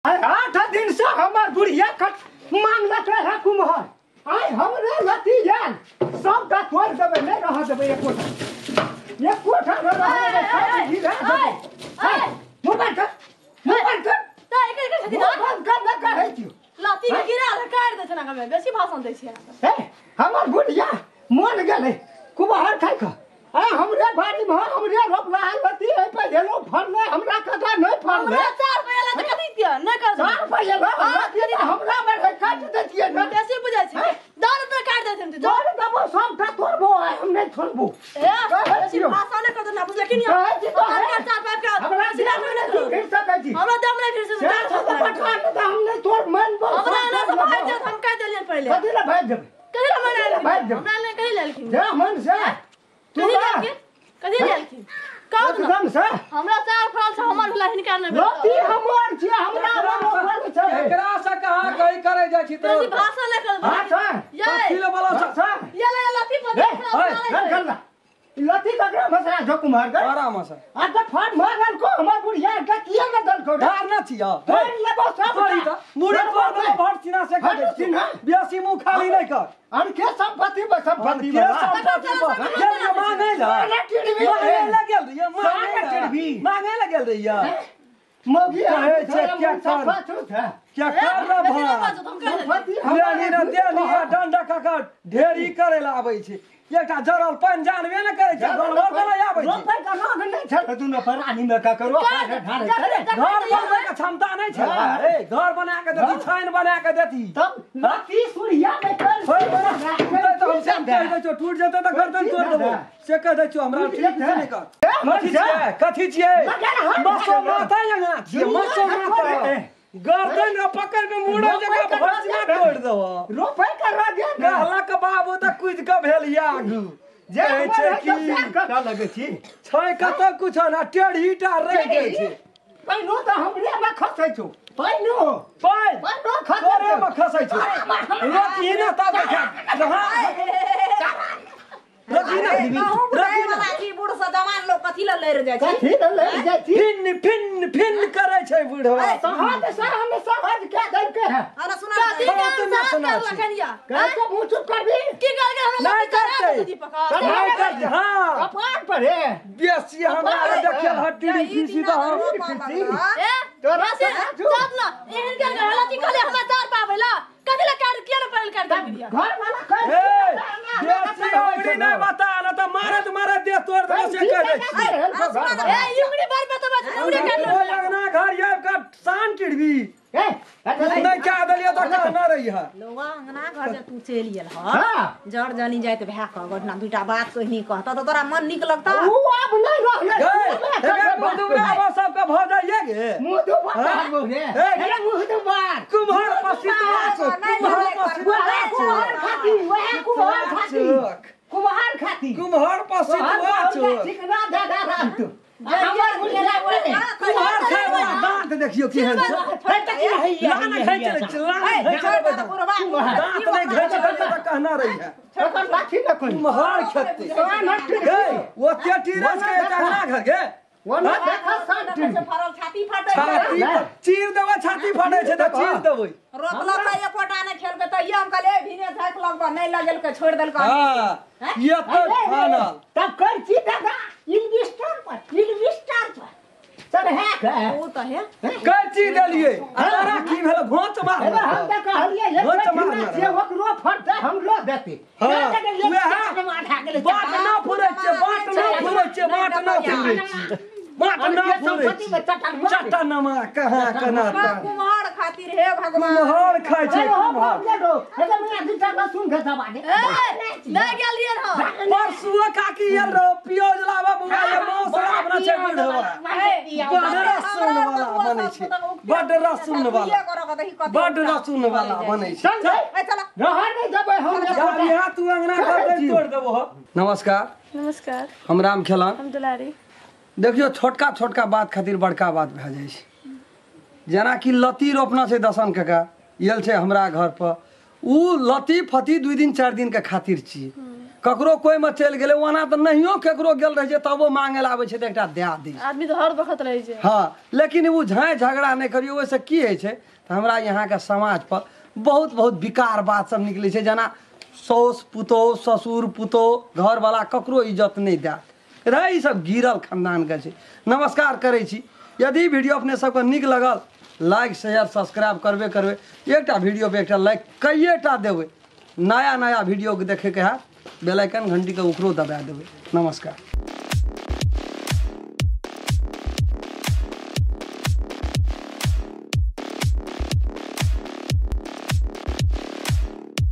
8 दिन से हमर बुढ़िया कट मांगलक रहे कुम्हर, आइ हमरे लती जान सबटा तोड़ि देबै, नहि रहऽ देबै एकोटा, एकोटा नहि रहऽ देबै, सब गिरा देबै। मुँह बंद कर, मुँह बंद कर, मुँह बंद कर ने कहै छियौ। लती के गिरा दे, काटि दै छै ने, बेसी भाषण दै छै। हे हमर बुढ़िया मन गेलै कुम्हर खाइ कऽ, आ हमरे बाड़ी में हमरे रोपला है लती, एहि पर एलो फड़लै, हमरा कथा नहि फड़लै। हमरा 4 रुपैआ लऽ तऽ कथी दिअ, नहि कर 4 रुपैआ लऽ हमरा, हमरा मे काटि दै छियै ने, बेसी बुझै छै। 10 रुपैआ काटि दै छै, तोड़ देबो सबटा तोड़बो, आइ हम नहि छोड़बो। ए बेसी भाषण नहि कर ना, बुझले कि नहि? कहै छी तऽ हमरा 4 रुपैआ हमरा देह मे नहि घिर सकै छी, हमरा देह मे नहि घिर सकै छी, पठान तऽ हम नहि तोड़ मानबो। हमरा एना से भागि जायत, हम कहि देलियनि पहिले। कथी लए भागि जेबै? कथी लए मना भागि जेबै? हमरा नहि कहि लेलखिन। जा मन से तू कथी लेलखिन? एकदम से हमरा 4 फल छै, हमर भेला हिनका नहि भेल। लती हमर छै, हमरा रोपल छै। एकरा से कहाँ कही करे जाइ छी? बेसी भाषण नहि कर। हां छै कथी ले बोलो छै? ये ले लती पर ए लती ककरा मसरा छौ कुम्हर के? आराम से आ तऽ फल मारल को हमर बुढ़िया के किया न दलको? धार न छियो, तोड़ लेबो सब, तोड़ी तऽ मुड़ी तोड़ देबो, भर सीना से खा दे, बेसी मुंह खाली नहि कर। अन के संपत्ति पर संपत्ति के संपत्ति पर गेल मांगे ला, मांगे ला गेल रहियै, मांगे ला गेल रहियै। मौगी कहै छै क्या कर, क्या कर रे भाई? लेनी न देनी डंडा काका ढेरी करे ला आबै छै, एकटा जरल पानि जानबे ने करै छै, गड़बड़ करे आबै छै। रोपै के रोग नहि छै दुनू प्राणी मे ककरो घर बनबै के क्षमता नहि छै। ए घर बना के देती, छानि बना के देती, तब लती सूर्या मे कर त हम सब कहि दै छियौ, टूट जेतै त गर्दन तोड़ देबो, से कहि दै छियौ। हमरा ठीक से नहि कर। कथी छियै? कथी छियै? मसो माथा यहाँ छियै, मसो माथा गर्दन के पकड़ के मुड़ा जगह भरसिना तोड़ देबो। रोपै के रोग कहलक बाबू तऽ कुदि के भेल आगू जे छै की करऽ लगै छी छै कतऽ कुछ ना टेढ़ी टा रहि जाइ छै। पाइनो तऽ हमरे मे खसै छौ, पाइनो पानि पाइनो खसै तोरे मे खसै छौ। रोकी ने तब देखा, रोकी ने, रोकी ने। बूढ़ से जवान लोग कथी लए लड़ि जाइ छै? कथी लए लड़ि जाइ छी? फिन फिन फिन करै छै बूढ़वा। सहज से हम सहज के देलकै है। अरे सुना कथी के सुना लखन या कैसे मुंह चुप करबी? की कहलकै हमरा? नहि करतै, नहि करतै। हां कपार पर हे बेसी हमरा देखल हड्डी फीसी तऽ हम ए तोरा से तब ना एहन के लती कहले हमरा 4 पाबैला कथी ले काट किया न पड़ल काट देलियै घर वाला कह ए बेसी उंगली नहि बता न तऽ मारत मारत देह तोड़ देबो, से कह दै छी। ए उंगली बर पे तो बस उंगली काट ओ अंगना घर आबि कऽ शान टिड़बी ए नहि कए देलियै तऽ कहना रही है। लोगा अंगना घर जे तू चलि गेल ह, हां जर जनी जाइत भए कऽ घटना दूटा बात कहनी कहता तऽ तोरा मन नीक लगता? ऊ आब नहि रहलै। हे मुदुबरा सबके भऽ जाइए गे, मुँह दुबार रे, हे मुँह दुबार कुम्हर पसितवा छौ, कुम्हर पसितवा कुम्हर खाती, वएह कुम्हर खाती, कुम्हर खाती, कुम्हर पसितवा छौ। चिकना दादा राम तू हमर बुढ़िया कुम्हर खाय वाला दांत देखियौ केहन छै। लान घैच लै, लान घैच लेबै दांत नहि घैच लेबै तऽ कहना रही है। ओकर लाठी न कोइ कुम्हर खेतै गे, ओते टीरस के अंगना घर गे ओना देखा साठ फरल छाती फटै छाती चीर देबै, छाती फटै छै तऽ चीर देबै। रोपलक तऽ एकोटा नहि खेलकै, तैयो हम कहलियै भिने झाँकि लगबऽ नहि लगेलकै, छोड़ि देलकै। हां ये तऽ फानल तब कर छी दादा इन्वेस्टर पर, इन्वेस्टर पर सर है के ओ तऽ हे कैची देलियै आ तोरा की भेल? घोंच मार हम तऽ कहलियै घोंच मार से ओकरो फटतै हमरो देतै। हां बाट ना फुरै छै, बाट ना फुरै छै, बाट ना फुरै छै, बाट ना फुरै छै। चटनमा कहाँ कना कुम्हर खातिर हे भगवान, कुम्हर खाइ छै कुम्हर। नहि गेलियै हम परसुआ काकी आयल रहो पियोज लाबऽ बौआ, ये मांस लाबना छै बुढ़वा, बड रसुन वाला बनै छै, बड रसुन वाला, बड रसुन वाला बनै छै। रहऽ नहि देबै हम। यहाँ तू अंगना घर तोड़ देबो। नमस्कार। नमस्कार। हम राम खेलन। हम दुलारी। देखियौ छोटका छोटका बात खातिर बड़का बात भए जाइ छै। जेनाकि लती रोपना छै दसन काका आयल छै हमरा घर पर, उ लती फती 2 दिन 4 दिन के खातिर छी। ककरो कोइमे चलि गेलै, ओना तऽ नहियो केकरो गेल रहै छै तबो मांगे लए आबै छै तऽ एकटा दए दै छै। आदमी तऽ हर वक्त रहै छै। हँ, लेकिन ओ झाँइ झगड़ा नहि करियौ। ओहिसँ की होइ छै तऽ हमरा यहाँके समाजपर बहुत बहुत विकार बात सब निकलै छै, जेना साउस पुतोहु, ससुर पुतोहु, घरवला ककरो इज्जत नहि देत रहै। ई सब गिरल खानदानके छै। नमस्कार करै छी। यदि वीडियो अपने सबके नीक लगल लाइक शेयर सब्सक्राइब करबे करबै। एकटा वीडियो पे एकटा लाइक कइएटा देबै। नया नया वीडियो देखेके हैत बेल आइकन घंटीके ओकरो दबा देबै। नमस्कार।